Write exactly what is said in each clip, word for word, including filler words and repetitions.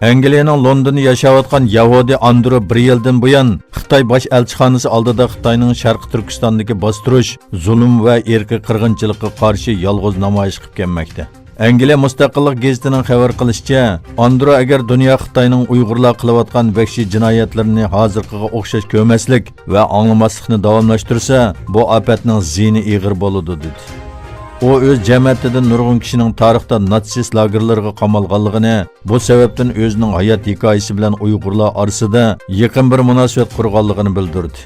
ئەنگلىيەنىڭ لوندوندا ياشاۋاتقان يەھۇدىي ئاندرو بىر يىلدىن بۇيان خىتاي باش ئەلچىخانىسى ئالدىدا خىتاينىڭ شەرقىي تۈركىستاندىكى باستۇرۇش، زۇلۇم ۋە ئىرقىي قىرغىنچىلىققا قارشى يالغۇز نامايىش قىلىپ كەلمەكتە. ئەنگلىيە مۇستەقىللىق گېزىتىنىڭ خەۋەر قىلىشىچە، ئاندرو ئەگەر دۇنيا خىتاينىڭ ئۇيغۇرلار قىلىۋاتقان ۋەھشىي جىنايەتلىرىنى ھازىرقىغا ئوخشاش كۆرمەسلىك ۋە ئاڭلىماسلىقنى داۋاملاشتۇرسا، بۇ ئاپەتنىڭ زىيىنى ئېغىر بولىدۇ، دېدى. ئۇ ئۆز جەمەتىدىن نۇرغۇن كىشىنىڭ تارىختا ناتسىست لاگېرلىرىغا قامالغانلىقىنى، بۇ سەۋەبتىن ئۆزىنىڭ ھايات ھېكايىسى بىلەن ئۇيغۇرلار ئارىسىدا يېقىن بىر مۇناسىۋەت قۇرغانلىقىنى بىلدۈردى.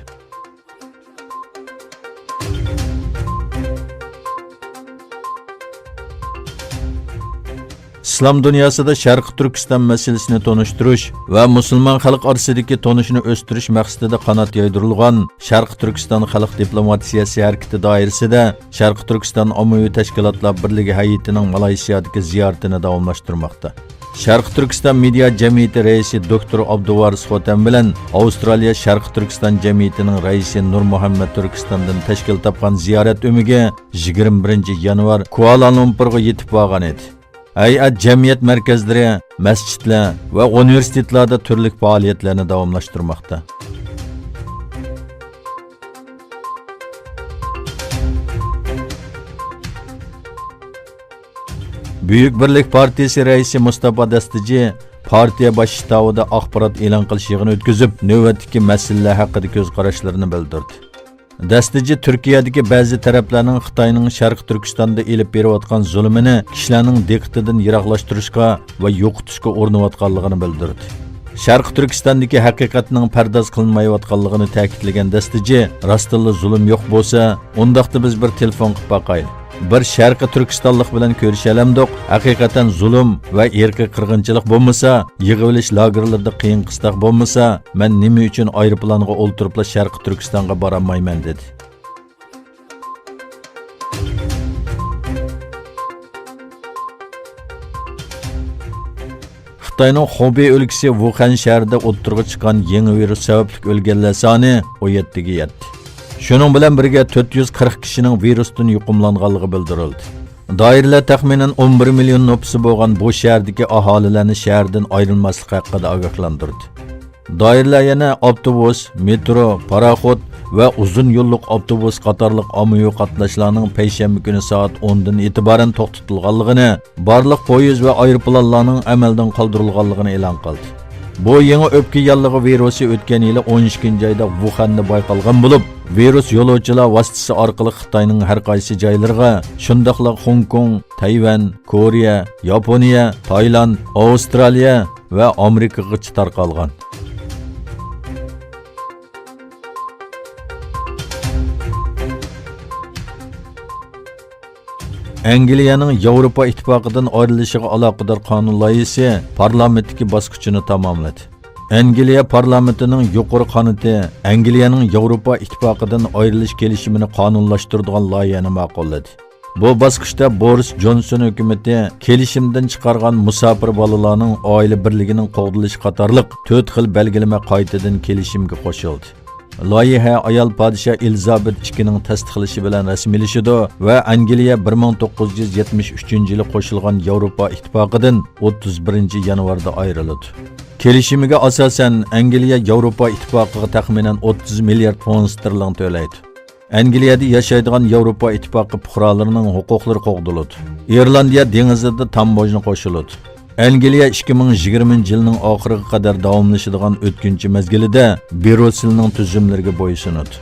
ئىسلام دۇنياسىدا شەرقىي تۈركىستان مەسىلىسىنى تونۇشتۇرۇش ۋە مۇسۇلمان خەلق ئارىسىدىكى تونۇشنى ئۆستۈرۈش مەقسىتىدە قانات يايدۇرۇلغان شەرقىي تۈركىستان خەلق دىپلومات سىياسىي ھەرىكىتى دائىرىسىدە شەرقىي تۈركىستان ئاممىۋى تەشكىلاتلار بىرلىكى ھەيئىتىنىڭ مالايسىيادىكى زىيارىتىنى داۋاملاشتۇرماقتا. شەرقىي تۈركىستان مېدىيا جەمئىيىتى رەئىسى دوكتور ئابدۇۋارىس خوتەن بىلەن ئاۋسترالىيە شەرقىي تۈركىستان جەمئىيىتىنىڭ رەئىسى نۇرمۇھەممەت تۈركىستاندىن تەشكىل تاپقان زىيارەت ئۆمىكى يىگىرمە بىرىنچى يانۋار كۇئالالۇمپۇرغا يېتىپ بارغان ئىدى. ھەيئەت جەمئىيەت مەركەزلىرى، مەسچىتلەر ۋە ئۇنىۋېرسىتېتلاردا تۈرلۈك پائالىيەتلەرنى داۋاملاشتۇرماقتا. بۈيۈك بىرلىك پارتىيىسى رەئىسى مۇستاپا دەستىجى پارتىيە باش شتابىدا ئاخبارات ئېلان قىلىش يىغىنى ئۆتكۈزۈپ، نۆۋەتتىكى مەسىلىلەر ھەققىدە كۆز قاراشلىرىنى بىلدۈردى. دەستىجى تۈركىيەدىكى بەزى تەرەپلەرنىڭ خىتاينىڭ شەرقىي تۈركىستاندا ئېلىپ بېرىۋاتقان زۇلۇمىنى كىشىلەرنىڭ دىققىتىدىن يىراقلاشتۇرۇشقا ۋە يوقىتىشقا ئۇرۇنۇۋاتقانلىقىنى بىلدۈردى. شەرقىي تۈركىستاندىكى ھەقىقەتنىڭ پەرداز قىلىنمايۋاتقانلىقىنى تەكىتلىگەن دەستىجى، راستتىنلا زۇلۇم يوق بولسا، ئۇنداقتا بىز بىر تېلېفون قىلىپ باقايلى. بىر شەرقىي تۈركىستانلىق بىلەن كۆرۈشەلەمدۇق؟ ھەقىقەتەن زۇلۇم ۋە ئىرقىي قىرغىنچىلىق بولمىسا، يىغىۋېلىش لاگېرلىرىدا قىيىن-قىستاق بولمىسا، مەن نېمە ئۈچۈن ئايروپىلانغا ئولتۇرۇپلا شەرقىي تۈركىستانغا بارالمايمەن؟ دېدى. خىتاينىڭ خۇبېي ئۆلكىسى ۋۇخەن شەھىرىدە ئوتتۇرىغا چىققان يېڭى ۋىرۇس سەۋەبلىك ئۆلگەنلەر سانى ئون يەتتىگە يەتتى. شۇنىڭ بىلەن بىرگە، تۆت يۈز قىرىق كىشىنىڭ ۋىرۇستىن يۇقۇملانغانلىقى بىلدۈرۈلدى. دائىرىلەر تەخمىنەن ئون بىر مىليون نوپۇسى بولغان بۇ شەھەردىكى ئاھالىلەرنى شەھەردىن ئايرىلماسلىق ھەققىدە ئاگاھلاندۇردى. دائىرىلەر يەنە ئاپتوبۇس، مېترو، پاراخوت ۋە ئۇزۇن يوللۇق ئاپتوبۇس قاتارلىق ئاممىۋى قاتناشلارنىڭ پەيشەنبە كۈنى سائەت ئوندىن ئېتىبارەن توختىتىلغانلىقىنى، بارلىق پويىز ۋە ئايروپىلانلارنىڭ ئەمەلدىن قالدۇرۇلغانلىقىنى ئېلان قىلدى. بۇ يېڭى ئۆپكە ياللۇغى ۋىرۇسى ئۆتكەن يىلى ئون ئىككىنچى ئايدا ۋۇخەندە بايقالغان بولۇپ، ۋىرۇس يولۇچىلار ۋاسىتىسى ئارقىلىق خىتاينىڭ ھەر قايسى جايلىرىغا، شۇنداقلا خوڭكوڭ، تەيۋەن، كورېيە، ياپونىيە، تايلاند، ئاۋسترالىيە ۋە ئامېرىكىغىچە تارقالغان. ئەنگلىيەنىڭ ياۋروپا ئىتتىپاقىدىن ئايرىلىشىغا ئالاقىدار قانۇن لايىھىسى پارلامېنتتىكى باسقۇچىنى تاماملىدى. ئەنگلىيە پارلامېنتىنىڭ يۇقىرى قانىتى ئەنگلىيەنىڭ ياۋروپا ئىتتىپاقىدىن ئايرىلىش كېلىشىمىنى قانۇنلاشتۇرىدىغان لايىھەنى ماقۇللىدى. بۇ باسقۇچتا بورىس جونسون ھۆكۈمىتى كېلىشىمدىن چىقارغان مۇساپىر بالىلارنىڭ ئائىلە بىرلىكىنىڭ قوغدىلىشى قاتارلىق تۆت خىل بەلگىلىمە قايتىدىن كېلىشىمگە قوشۇلدى. لايىھە ئايال پادىشاھ ئېلىزابېت ئىككىنىڭ تەستىقلىشى بىلەن رەسمىيلىشىدۇ ۋە ئەنگلىيە بىر مىڭ توققۇز يۈز يەتمىش ئۈچىنچى يىلى قوشۇلغان ياۋروپا ئىتتىپاقىدىن ئوتتۇز بىرىنچى يانۋاردا ئايرىلىدۇ. كېلىشىمىگە ئاساسەن، ئەنگلىيە ياۋروپا ئىتتىپاقىغا تەخمىنەن ئوتتۇز مىليارد فونت ستېرلىڭ تۆلەيدۇ. ئەنگلىيەدە ياشايدىغان ياۋروپا ئىتتىپاقى پۇقرالىرىنىڭ ھوقۇقلىرى قوغدىلىدۇ. ئىرلاندىيە دېڭىزىدا تاموژنا قوشۇلىدۇ. ئەنگلىيە ئىككى مىڭ يىگىرمىنچى يىلنىڭ ئاخىرىغا قەدەر داۋاملىشىدىغان ئۆتكۈنچى مەزگىلىدە بىرۇسسېلنىڭ تۈزۈملىرىگە بويسۇنىدۇ.